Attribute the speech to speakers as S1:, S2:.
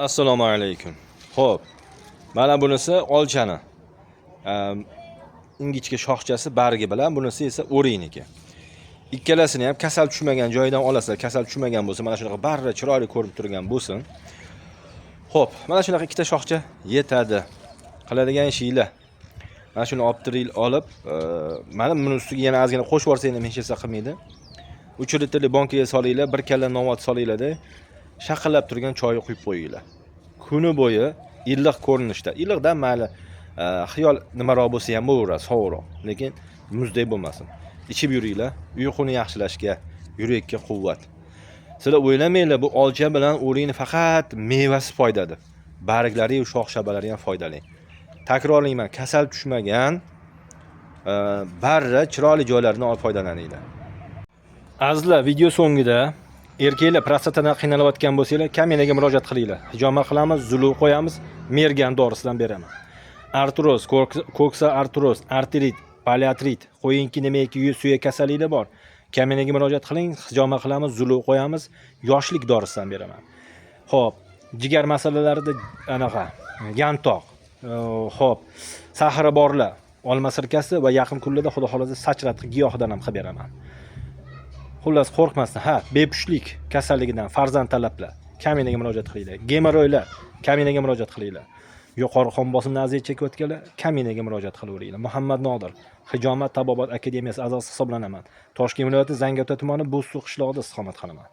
S1: Assalomu alaykum. Xo'p, mana bunisi olchani. Ingichka shoxchasi bargi bilan, bunisi esa o'rikniki. Ikkalasini ham kasal tushmagan joyidan olasizlar. Kasal tushmagan bo'lsa, mana shunaqa barra chiroyli ko'rinib turgan bo'lsin. Xo'p, mana shunaqa ikkita shoxcha yetadi. Qiladigan ishinglar. Mana shuni olib turing, olib, mana buni ustiga yana ozgina qo'shib yuborsanglar ham hech narsa qilmaydi. 3 litrli bankaga solinglar, bir kalla novot solinglarda, shaqillab turgan choyni quyib qo'yinglar. Kuni bo'yi iliq ko'rinishda. Iliqdan mayli, xiyol nimaroq bo'lsa ham bo'laveradi, sovuqroq, lekin muzdek bo'lmasin. Ichib yuringlar, uyquni yaxshilashga, yurakka quvvat. Sizlar o'ylamanglar, bu olcha bilan o'rikni faqat mevasi foyda deb. Barglari va shox shabalari ham foydali. Takrorlayman, kasal tushmagan, barra chiroyli joylaridan olib foydalaninglar. Azizlar, video so'ngida erkaklar prostatadan qiynalayotgan bo'lsanglar, kaminaga murojaat qilinglar. Hijoma qilamiz, zulu qo'yamiz, mergan dorisidan beraman. Artroz, koksa artroz, artrit, poliartrit, qo'yinki nimaiki yuz suyak kasalliklar bor. Kaminaga murojaat qiling, hijoma qilamiz, zulu qo'yamiz, yoshlik dorisidan beraman. Xo'p, jigar masalalarida anaqa yantoq. Xo'p, sahri borlar, olma sirkasi va yaqin kunlarda xudo xolasa sachratqi giyohidan ham qilib beraman. Xullas, qo'rqmasdan, ha, bepushtlik kasalligidan farzand talablar, kaminaga murojaat qilinglar. Gemoroylar, kaminaga murojaat qilinglar. Yuqori qon bosimini aziyat chekayotganlar kaminaga murojaat qilaveringlar. Muhammad Nodir, Hijomat tabobat akademiyasi a'zosi hisoblanaman. Toshkent viloyati, Zangiota tumani, Bo'zsuv qishlog'ida istiqomat qilaman.